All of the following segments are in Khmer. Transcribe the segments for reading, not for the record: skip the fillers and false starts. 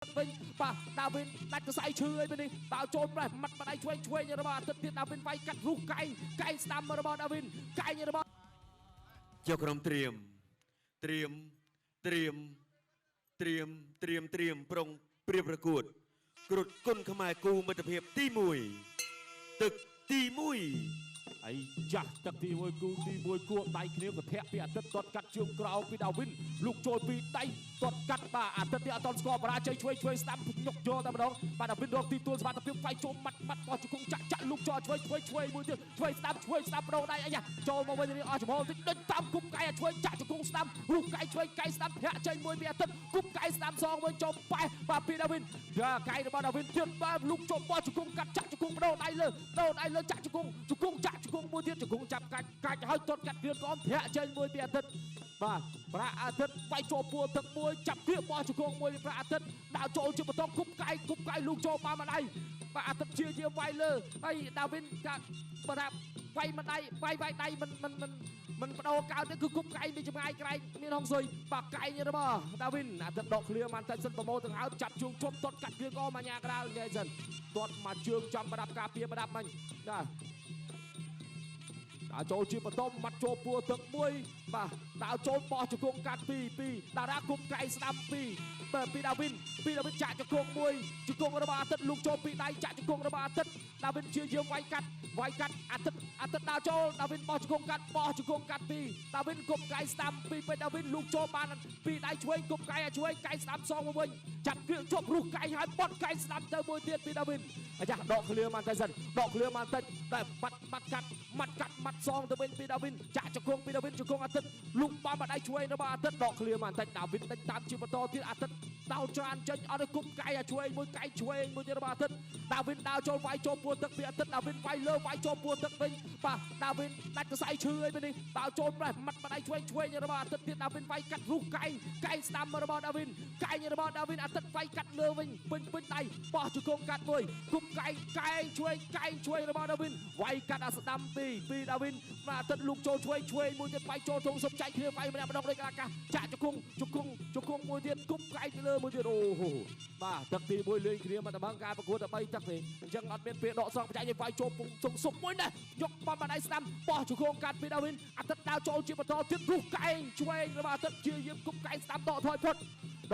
វិញបាទដាវីនដាច់សរសៃឈឺអីពេលនេះ ដើរចូលប្រេះម៉ាត់ម្ដាយឆ្វេងឆ្វេងរបស់អាទិត្យទៀត ដាវីនវាយកាត់រុះកែងកែងស្ដាំរបស់ដាវីនកែងរបស់ យកក្រុមត្រៀមត្រៀមត្រៀមត្រៀមត្រៀមត្រៀមប្រុងព្រៀបប្រកួត គ្រុតគុណខ្មែរគូមិត្តភាពទី1ទឹកទី1។ អីចាស់ ទឹកទី1 គូទី1 គួបដៃគ្នាកធាក់ពីអាទិត្យ ទាត់កាត់ជើងក្រោមពីដាវីន លូកចូលពីដៃទាត់កាត់ បាទអាទិត្យនេះអត់តស្គាល់បរាជ័យ ឆ្វេងឆ្វេងស្ដាំញុកយកតែម្ដង បាទដាវីនរកទីទួលសមត្ថភាព វាយចូលម៉ាត់ម៉ាត់បោះជង្គង់ចាក់ចាក់ លូកចូលឆ្វេងឆ្វេងឆ្វេងមួយទៀត ឆ្វេងស្ដាំឆ្វេងស្ដាំ បដោដៃ អាយ៉ាចូលមកវិញ រៀងអស់ចំហតិច ដេញតាមគប់កៃឆ្វេង ចាក់ជង្គង់ស្ដាំ រូបកៃឆ្វេងកៃស្ដាំ ធាក់ចេញមួយពីអាទិត្យ គប់កៃស្ដាំសងវិញ ចូលប៉េះបាទពីដាវីន យ៉ាកៃរបស់ដាវីនទៀត បាទលូកចូលបោះជង្គង់កាត់ ចាក់ជង្គង់ បដោដៃលើ បដោដៃលើ ចាក់ជង្គង់ជង្គង់ចាក់ជង្គង់មួយទៀត ជង្គង់ចាប់កាច់កាច់ ហើយទាត់កាត់គ្រឿនក្អម ធាក់ចេញមួយពីអាទិត្យ បាទប្រាក់អាទិត្យវាយចូលពួរទឹកមួយ ចាប់គ្រាបោះជង្គង់មួយពីប្រាក់អាទិត្យ ដើរចូលជាបន្ត គប់កៃគប់កៃ លូកចូលបានម្ដាយ បាទអាទិត្យជាជាវាយលើ ហើយដាវីនកាបើថាវាយម្ដាយវាយវាយដៃមិនមិនមិនមិនបដូរកើតទេ គឺគប់កែងពីចម្ងាយក្រែងមានហុងស៊ុយ បាទកែងរបស់ដាវីន អាទិត្យដកឃ្លៀបានតែសិន ប្រមូលទាំងហើមចាប់ជើងជប់ ទាត់កាត់គ្រឿងអមអាញាក្រាលនិយាយសិន ទាត់មកជើងចំប្រដាប់ការពារប្រដាប់មិញ បាទដើរចូលជាបន្ត ម៉ាត់ចូលពួរទឹកមួយ បាទដើរចូលបោះជង្គង់កាត់2 2តារាគប់កែងស្ដាំ2 បាទពីដាវីនពីដាវីនចាក់ជង្គង់មួយ ជង្គង់របស់អាទិត្យ លូកចូលពីដៃចាក់ជង្គង់របស់អាទិត្យ ដាវីនជាយាមវាយកាត់វាយកាត់ អាទិត្យអាទិត្យដើរចូល ដាវីនបោះជង្គង់កាត់ បោះជង្គង់កាត់ពីដាវីន គប់កែងស្ដាំពីពេជ្រដាវីន លូកចូលបានពីដៃឆ្វេង គប់កែងឆ្វេងកែងស្ដាំសងមកវិញ ចាប់គ្រឿងជប់រុះកែងហើយបត់កែងស្ដាំទៅមួយទៀតពីដាវីន អាចាស់ដកឃ្លៀបានតែសិន ដកឃ្លៀបានតិចតែបាត់បាត់កាត់ម៉ាត់កាត់ម៉ាត់សងទៅវិញពីដាវីន ចាក់ជង្គង់ពីដាវីន ជង្គង់អាទិត្យ លូកបានម្ដាយឆ្វេងរបស់អាទិត្យ ដកឃ្លៀបានតិច ដាវីនដេញតាមជាបន្តទៀត អាទិត្យដោច្រានចេញអត់ឲ្យ គប់កែអាឆ្វេងមួយកែឆ្វេងមួយទៀតរបស់អាទិត្យ ដាវីនដើរចូលវាយចូលពួរទឹកពីអាទិត្យ ដាវីនវាយលើវាយចូលពួរទឹកវិញ បាទដាវីនដាច់សរសៃឈឺអីពេលនេះ ដើរចូលប្រេះម៉ាត់ម្ដាយឆ្វេងឆ្វេងរបស់អាទិត្យទៀត ដាវីនវាយកាត់រុះកែងកែងស្ដាំរបស់ដាវីនកែងរបស់ដាវីន អាទិត្យវាយកាត់លើវិញពេញពេញដៃ បោះជង្គង់កាត់មួយ គប់កែងកែងឆ្វេងកែងឆ្វេងរបស់ដាវីន វាយកាត់អាស្ដាំពីពីដាវីន បាទអាទិត្យលូកចូលឆ្វេងឆ្វេងមួយទៀត វាយចូលធំសុំចែកគ្នាវាយម្នាក់ម្ដងដូចអាកាស ចាក់ជង្គង់ជង្គង់ជង្គង់មួយទៀត គប់កែងទៅលើមួយទៀត អូហូបាទទឹកទី1លេងគ្នាមកតែបងការប្រកួតតែ3ទឹកទេ អញ្ចឹងអត់មានពេលដកសងបច្ចេកវាយចូលពុងសុងសុកមួយណា យកបំបាត់ដៃស្ដាំ បោះជង្គង់កាត់ពីដាវីន អាទិត្យដើរចូលជាបន្តទៀត រុះកែងឆ្វេងរបស់អាទិត្យ ជាយាមគប់កែងស្ដាំ ដកថយផុត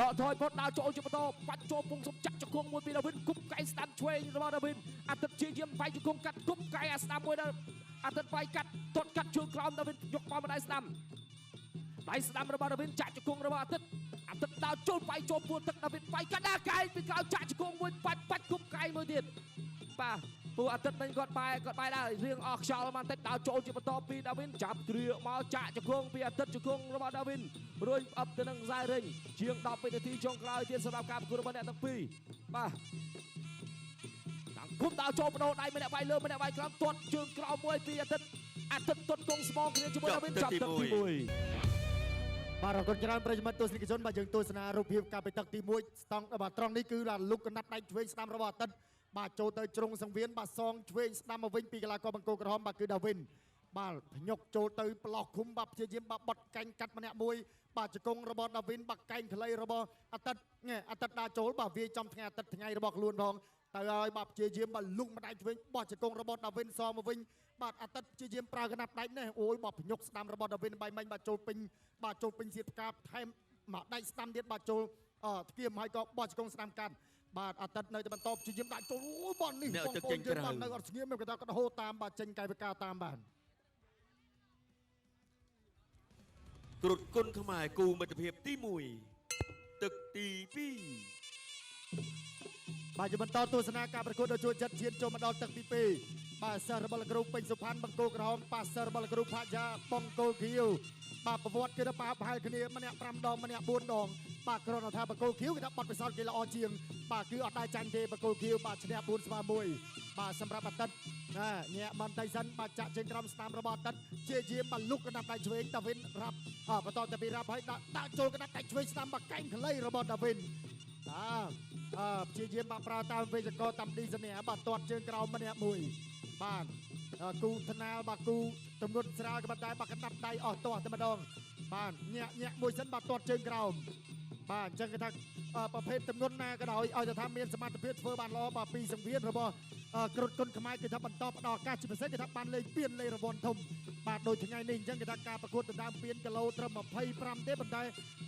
ដកថយផុត ដើរចូលជាបន្ត បាច់ចូលពុងសុំចាក់ជង្គង់មួយពីដាវីន គប់កែងស្ដាំឆ្វេងរបស់ដាវីន អាទិត្យជាយាមវាយជង្គង់កាត់ គប់កែងអាស្ដាំមួយដល់អាទិត្យ វាយកាត់ទាត់កាត់ជើងក្រោមដាវីន យកបំបាត់ដៃស្ដាំដៃស្ដាំរបស់ដាវីន ចាក់ជង្គង់របស់អាទិត្យ អាទិត្យដើរចូលវាយចូលពួរទឹក ដាវីនវាយកាត់ដល់កែងពីក្រោយ ចាក់ជង្គង់មួយ បាច់បាច់គប់កែងមួយទៀត បាទពូអាទិត្យមិញគាត់បែគាត់បែដែររៀងអស់ខ្យល់បានតិច ដើរចូលជាបន្តពីដាវីន ចាប់គ្រាមកចាក់ជង្គង់ពីអាទិត្យ ជង្គង់របស់ដាវីនរួញអឹបទៅនឹងខ្សែរិញ ជាង10វិនាទីចុងក្រោយទៀតសម្រាប់ការប្រកួតរបស់អ្នកទាំងពីរ បាទតាំងគុំដើរចូលបដោដៃម្នាក់វាយលើម្នាក់វាយក្រោម ទាត់ជើងក្រោមមួយពីអាទិត្យ អាទិត្យទាត់កងស្មងគ្នាជាមួយដាវីន ចាប់ទឹកទី1។ បាទអរគុណច្រើនប្រិយមិត្តទស្សនិកជន បាទយើងទស្សនារូបភាពការពីទឹកទី1ស្តង់ បាទត្រង់នេះគឺលុកកណាត់ដៃឆ្វេងស្ដាំរបស់អាទិត្យ បាទចូលទៅជ្រុងសង្វៀន បាទសងឆ្វេងស្ដាំមកវិញពីកីឡាករបង្គោលក្រហម បាទគឺដាវីន បាទភ្ញុកចូលទៅប្លោះឃុំ បាទព្យាយាមបាទបត់កែងកាត់ម្នាក់មួយ បាទជង្គង់របស់ដាវីន បាទកែងខ្លីរបស់អាទិត្យ អាទិត្យដើរចូល បាទវាយចំថ្ងៃអាទិត្យថ្ងៃរបស់ខ្លួនផងទៅហើយ បាទព្យាយាមបាទលុកម្ដាយឆ្វេងបោះជង្គង់របស់ដាវីនសមកវិញ បាទអាទិត្យព្យាយាមប្រើកណាត់ដៃនេះ អូយបាទភ្ញុកស្ដាំរបស់ដាវីនបៃមិញ បាទចូលពេញ បាទចូលពេញសៀតផ្កាថែមមកដៃស្ដាំទៀត បាទចូលអធៀមហើយក៏បោះជង្គង់ស្ដាំកាត់ បាទអាទិត្យនៅតែបន្តព្យាយាមដាក់ចូល អូយបាទនេះបងប្អូនយើងបាទនៅអត់ស្ងៀមគាត់ថាគាត់ហូរតាម បាទចេញកាយវិការតាម បាទគ្រុតគុណខ្មែរគូមិត្តភាពទី1ទឹកទី2។ បាទជាបន្តទស្សនាការប្រកួតដ៏ជួយចិត្តឈានចូលមកដល់ទឹកទី2 បាទសិស្សរបស់លោកគ្រូពេញសុផាន់បង្គោលក្រហម ប៉ាសិស្សរបស់លោកគ្រូផាយ៉ាបង្គោលខៀវ បាទប្រវត្តិគឺថាប៉ាប្រហែលគ្នា ម្នាក់5ដងម្នាក់4ដង បាទគ្រាន់តែថាបង្គោលខៀវគេថាបាត់ពិសោធន៍គេល្អជាង បាទគឺអត់ដែរចាញ់ទេបង្គោលខៀវ បាទឈ្នះ4ស្មើ1 បាទសម្រាប់អាទិត្យណាញាក់បន្តិចសិន បាទចាក់ជើងក្រោមស្ដាំរបស់អាទិត្យ ជាយាមបាទលុកកណ្ដាប់ដៃឆ្វេងដាវីនរ៉ាប់ បន្តទៅពីរ៉ាប់ហើយដាក់ដាក់ចូលកណ្ដាប់ដៃឆ្វេងស្ដាំ បាទកែងខ្លីរបស់ដាវីន បាទអើព្យាយាមបាទប្រើតាមវេជ្ជករតាមឌីសនី បាទទាត់ជើងក្រោមម្នាក់មួយ បាទគូថ្នាល បាទគូទម្ងន់ស្រាលក៏ប៉ុន្តែបាទកណ្ដាប់ដៃអស់ទាស់តែម្ដង បាទញាក់ញាក់មួយសិន បាទទាត់ជើងក្រោម បាទអញ្ចឹងគេថាប្រភេទទម្ងន់ណាក៏ដោយឲ្យតែថាមានសមត្ថភាពធ្វើបានល្អបាទពីសង្វៀនរបស់គ្រុឌគុនខ្មែរគឺថាបន្តផ្ដល់ឱកាសជាពិសេសគឺថាបានលេខពានលេខរង្វាន់ធំបាទដូចថ្ងៃនេះអញ្ចឹងគេថាការប្រកួតដណ្ដើមពានគីឡូត្រឹម25ទេប៉ុន្តែ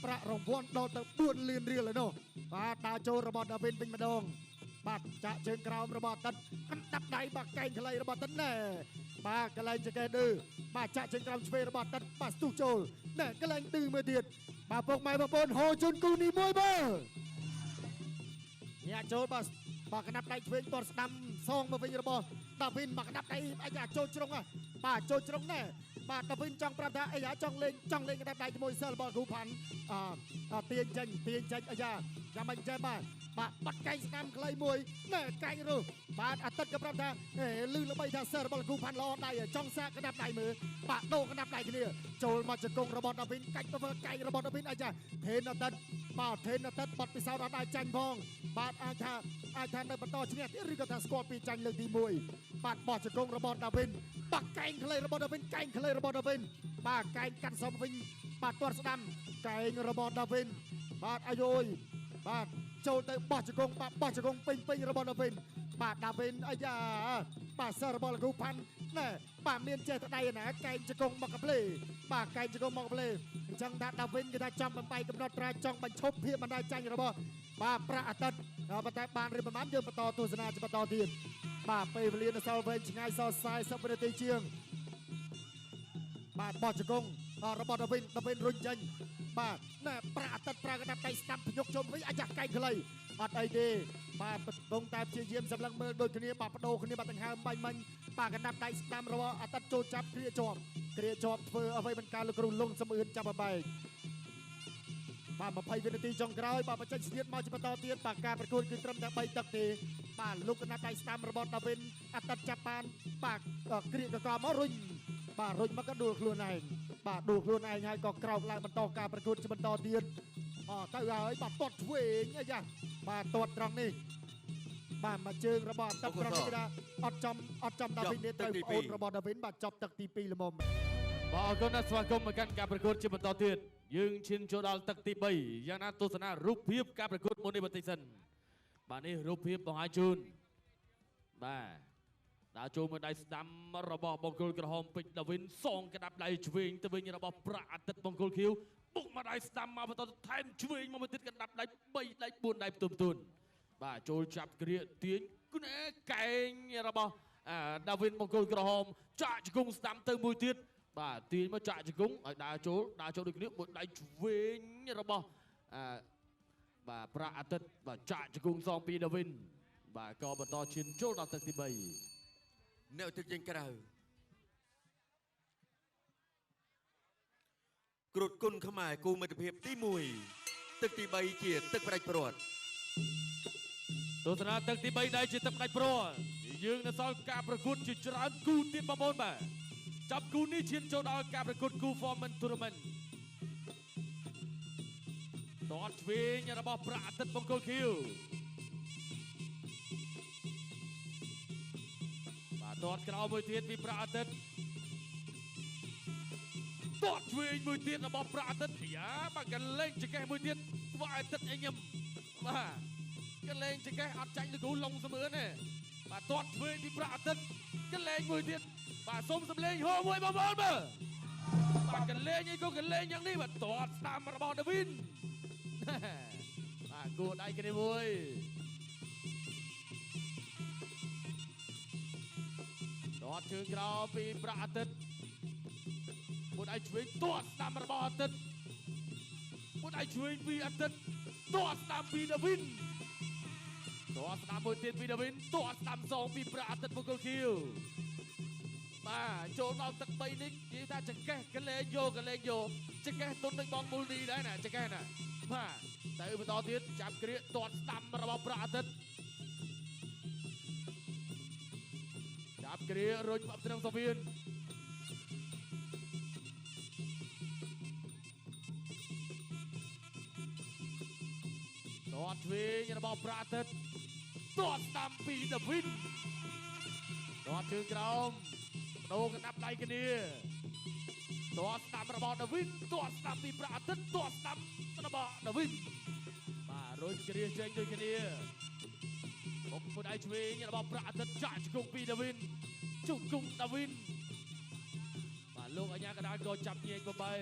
ប្រាក់រង្វាន់ដល់ទៅ4លានរៀលឯនោះបាទដើរចូលរបស់ដាវីនវិញម្ដងបាទចាក់ជើងក្រោមរបស់អាទិត្យកណ្ដាប់ដៃបាទកែងខ្លីរបស់អាទិត្យណែបាទកន្លែងចកេះឌឺបាទចាក់ជើងក្រោមឆ្វេងរបស់អាទិត្យបាទស្ទុះចូលណែកន្លែងឌឺមួយទៀតបាទពុកម៉ែបងប្អូនហូជូនគូនេះមួយមើលញាក់ចូលបាទបាទកណ្ដាប់ដៃឆ្វេងទាត់ស្ដាំសងមកវិញរបស់ដាវីនបាទកណ្ដាប់ដៃអាយ៉ាចូលជ្រុងបាទចូលជ្រុងណែបាទដាវីនចង់ប្រាប់ថាអាយ៉ាចង់លេងកណ្ដាប់ដៃជាមួយសិលរបស់គ្រូផាន់ទាញចេញអាយ៉ាចាំមិនចេះបាទបាទបាត់កែងស្ដាំខ្លីមួយណែកែងរើសបាទអាទិត្យក៏ប្រាប់ថាលឺល្បីថាសិលរបស់គ្រូផាន់ល្អដៃចង់សាកកណ្ដាប់ដៃមើលបាទដូរកណ្ដាប់ដៃគ្នាចូលមកជង្គង់របស់ដាវីនកាច់ទៅវិលកែងរបស់ដាវីនអាយ៉ាថេនអាទិត្យបាទថេនអាទិត្យបាត់ពិសោធន៍អត់ដែរចាញ់ផងបាទអាចថានៅបន្តឈ្នះទៀតឬក៏ថាស្គាល់ពីចាញ់លើកទី1បាទបោះជង្គង់របស់ដាវីនបាក់កែងខ្លីរបស់ដាវីនកែងខ្លីរបស់ដាវីនបាទកែងកាត់សមវិញបាទទាត់ស្ដាំកែងរបស់ដាវីនបាទអាយយបាទចូលទៅបោះជង្គង់បាទបោះជង្គង់ពេញរបស់ដាវីនបាទដាវីនអាយ៉ាបាទសិស្សរបស់លោកគ្រូផាន់ណែបាទមានចេះតែដៃណាកែងជង្គង់មកកាផ្លេបាទកែងជង្គង់មកកាផ្លេអញ្ចឹងថាដាវីនគេថាចង់បំបីកំណត់ត្រាចង់បញ្ឈប់ភាពបណ្ដាចាញ់របស់បាទប្រាក់អាទិត្យប៉ុន្តែបានឬប្រមាណយើងបន្តទស្សនាជាបន្តទៀតបាទពេលវេលានៅសល់វែងឆ្ងាយសល់40វិនាទីជាងបាទបោះជង្គង់របស់ដាវីនរុញចេញបាទណែប្រាក់អាទិត្យប្រើកណ្ដាប់ដៃស្ដាំភ្ញុកជុំវិញអាចាស់កែងខ្លីអត់អីទេបាទកំពុងតែព្យាយាមសម្លឹងមើលដូចគ្នាបាទបដូរគ្នាបាទដង្ហើមបាញ់មិញបាទកណ្ដាប់ដៃស្ដាំរបស់អាទិត្យចូលចាប់គ្រាជាប់ធ្វើអ្វីមិនកើតលោកគ្រូលងសំអឿនចាប់បបែកបាទ20វិនាទីចុងក្រោយបាទបញ្ចេញស្នៀតមកជាបន្តទៀតបាទការប្រកួតគឺត្រឹមតែ3ទឹកទេបាទលោកកណ្ដាប់ដៃស្ដាំរបស់ដាវីនអាទិត្យចាប់បានបាទគ្រាកកមករុញបាទរុញមកក៏ដួលខ្លួនឯងបាទដួលខ្លួនឯងហើយក៏ក្រោកឡើងបន្តការប្រកួតជាបន្តទៀតអទៅហើយបាទទាត់ឆ្វេងអាយ៉ាបាទទាត់ត្រង់នេះបាទមកជើងរបស់អាទិត្យត្រង់នេះគេថាអត់ចំដាវីនទេត្រូវប្អូនរបស់ដាវីនបាទចប់ទឹកទី2ល្មមបាទអរគុណណាស់ស្វាគមន៍មកកាន់ការប្រកួតជាបន្តទៀតយើងឈានចូលដល់ទឹកទី3យ៉ាងណាទស្សនារូបភាពការប្រកួតមុននេះបន្តិចសិនបាទនេះរូបភាពបង្ហាញជូនបាទដើរចូលមួយដៃស្ដាំរបស់បង្គោលក្រហមពេជ្រដាវីនសងក្តាប់ដៃឆ្វេងទៅវិញរបស់ប្រាក់អាទិត្យបង្គោលខៀវបុកមកដៃស្ដាំមកបន្តថែមឆ្វេងមកមួយទៀតក្តាប់ដៃ3ដៃ4ដៃផ្ទុំទួនបាទចូលចាប់គ្រាទាញគណែកែងរបស់ដាវីនបង្គោលក្រហមចាក់ជង្គង់ស្ដាំទៅមួយទៀតបាទទាញមកចាក់ជង្គង់ឲ្យដើរចូលដូចគ្នាមួយដៃឆ្វេងរបស់បាទប្រាក់អាទិត្យបាទចាក់ជង្គង់សងពីដាវីនបាទក៏បន្តឈានចូលដល់ទឹកទី3អ្នកទឹកចេញក្រៅគ្រុឌគុណខ្មែរគូមិត្តភាពទី1ទឹកទី3ជាទឹកផ្ដាច់ព្រាត់ទស្សនាទឹកទី3ដែលជាទឹកផ្ដាច់ព្រាត់យើងនៅសល់ការប្រកួតជាច្រើនគូទៀតបងប្អូនបាទចាប់គូនេះឈានចូលដល់ការប្រកួតគូ Foreman Tournament តតឆ្វេងរបស់ប្រាក់អាទិត្យបង្គោលខៀវបាទតតក្រោមមួយទៀតពីប្រាក់អាទិត្យតតឆ្វេងមួយទៀតរបស់ប្រាក់អាទិត្យយ៉ាបាទកលែងចកេះមួយទៀតធ្វើឲ្យអាទិត្យញញឹមបាទកលែងចកេះអត់ចាញ់លោកគ្រូឡុងសំអឿនទេបាទតតឆ្វេងពីប្រាក់អាទិត្យកលែងមួយទៀតបាទសូមសំលេងហោមួយបងប្អូនមើលបាទកលែងអីក៏កលែងយ៉ាងនេះបាទតតស្ដាំរបស់ដាវីនបាទគួរដៃគ្នាមួយតតជើងក្រោមពីប្រាក់អាទិត្យមួយដៃឆ្វេងតតស្ដាំរបស់អាទិត្យមួយដៃឆ្វេងពីអាទិត្យតតស្ដាំពីដាវីនតតស្ដាំមួយទៀតពីដាវីនតតស្ដាំសងពីប្រាក់អាទិត្យមង្គលខៀវបាទចូលដល់ទឹក3នេះនិយាយថាចកេះកលែងយកចកេះទុនដូចបងមូលនីដែរណាចកេះណាបាទទៅបន្តទៀតចាប់គ្រាទាត់ស្ដាំរបស់ប្រាក់អាទិត្យចាប់គ្រារុញបាប់ត្រឹមសវៀនទាត់ឆ្វេងរបស់ប្រាក់អាទិត្យទាត់ស្ដាំពីដាវីនទាត់ជើងក្រោមដូរកណ្ដាប់ដៃគ្នា ទាត់ស្ដាំរបស់ដាវីនទាត់ស្ដាំពីប្រាក់អាទិត្យទាត់ស្ដាំរបស់ដាវីនបាទរុញគ្រាចេញដូចគ្នាបុកមួយដៃឆ្វេងរបស់ប្រាក់អាទិត្យចាក់ជង្គង់ពីដាវីនជង្គង់ដាវីនបាទលោកអញ្ញាកដាលក៏ចាប់ញែកបបី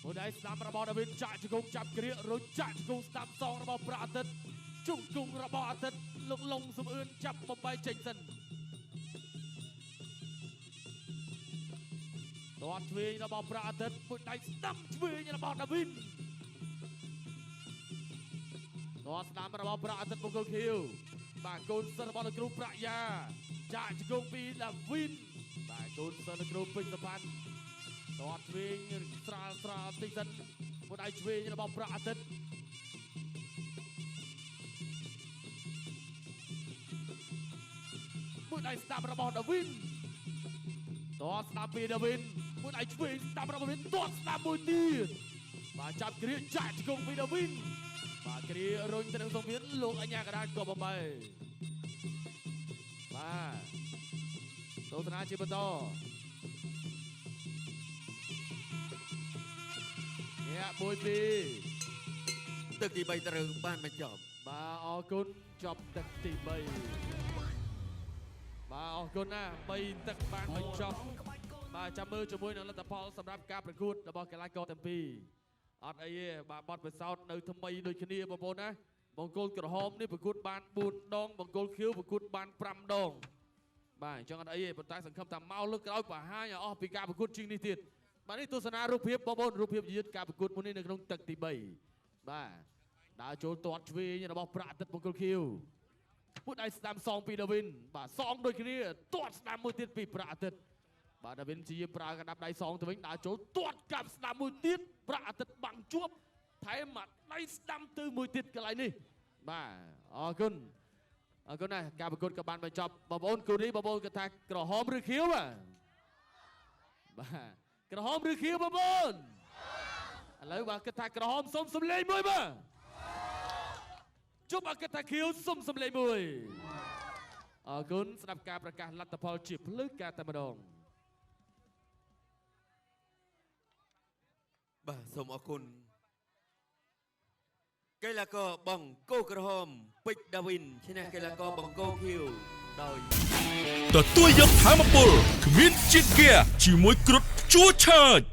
មួយដៃស្ដាំរបស់ដាវីនចាក់ជង្គង់ចាប់គ្រារុញចាក់ជង្គង់ស្ដាំសងរបស់ប្រាក់អាទិត្យជង្គង់របស់អាទិត្យលោកលងសំអឿនចាប់បំបីចេញសិនទាត់ឆ្វេងរបស់ប្រាក់អាទិត្យមួយដៃស្ដាំឆ្វេងរបស់ដាវីនទាត់ស្ដាំរបស់ប្រាក់អាទិត្យមង្គលខៀវបាទកូនសិស្សរបស់លោកគ្រូប្រាក់យ៉ាចាក់ជង្គង់ពីដាវីនបាទកូនសិស្សលោកគ្រូពេញសុផាន់ទាត់ឆ្វេងស្រាលស្រាលតិចសិនមួយដៃឆ្វេងរបស់ប្រាក់អាទិត្យមួយដៃស្ដាំរបស់ដាវីនទាត់ស្ដាំពីដាវីនមួយដៃឆ្វេងស្ដាំរបស់ដាវីនទាត់ស្ដាំមួយទៀតបាទចាប់គ្រាចាក់ជង្គង់ពីដាវីនបាទគ្រារុញទៅនឹងសង្វៀនលោកអញ្ញាកដាលក៏បំបីបាទទស្សនាជាបន្តញាក់មួយពីរ ទឹកទី3ត្រូវបានបញ្ចប់ បាទអរគុណចប់ទឹកទី3បាទអរគុណណាស់3ទឹកបានបញ្ចប់បាទចាំមើលជាមួយនឹងលទ្ធផលសម្រាប់ការប្រកួតរបស់កីឡាករទាំងពីរអត់អីទេបាទបទពិសោធន៍នៅថ្មីដូចគ្នាបងប្អូនណាបង្គោលក្រហមនេះប្រកួតបាន4ដងបង្គោលខៀវប្រកួតបាន5ដងបាទអញ្ចឹងអត់អីទេប៉ុន្តែសង្ឃឹមថាមកលើកក្រោយបង្ហាញឲ្យអស់ពីការប្រកួតជាងនេះទៀតបាទនេះទស្សនារូបភាពបងប្អូនរូបភាពយឺតការប្រកួតមួយនេះនៅក្នុងទឹកទី3បាទដើរចូលទាត់ឆ្វេងរបស់ប្រាក់អាទិត្យមង្គលខៀវមួយដៃស្ដាំសងពីដាវីនបាទសងដូចគ្នាទាត់ស្ដាំមួយទៀតពីប្រាក់អាទិត្យបាទដាវីនជាប្រើកណ្ដាប់ដៃសងទៅវិញដើរចូលទាត់កាប់ស្ដាំមួយទៀតប្រាក់អាទិត្យបាំងជួបថែមមួយដៃស្ដាំទៅមួយទៀតកន្លែងនេះបាទអរគុណអរគុណណាស់ការប្រកួតក៏បានបញ្ចប់បងប្អូនគូនេះបងប្អូនគាត់ថាក្រហមឬខៀវបាទបាទក្រហមឬខៀវបងប្អូនឥឡូវបាទគិតថាក្រហមសុំសំលេងមួយបាទជុំអគិតថាខៀវសុំសំលេងមួយអរគុណស្ដាប់ការប្រកាសលទ្ធផលជាផ្លូវការតែម្ដង បាទសូមអរគុណកីឡាករបង្គោលក្រហមពេជ្រដាវីនឈ្នះកីឡាករបង្គោលខៀវដោយ ទទួលយកធម៌ពលគ្មានជាតិហ្គាជាមួយគ្រុឌជួឆើច។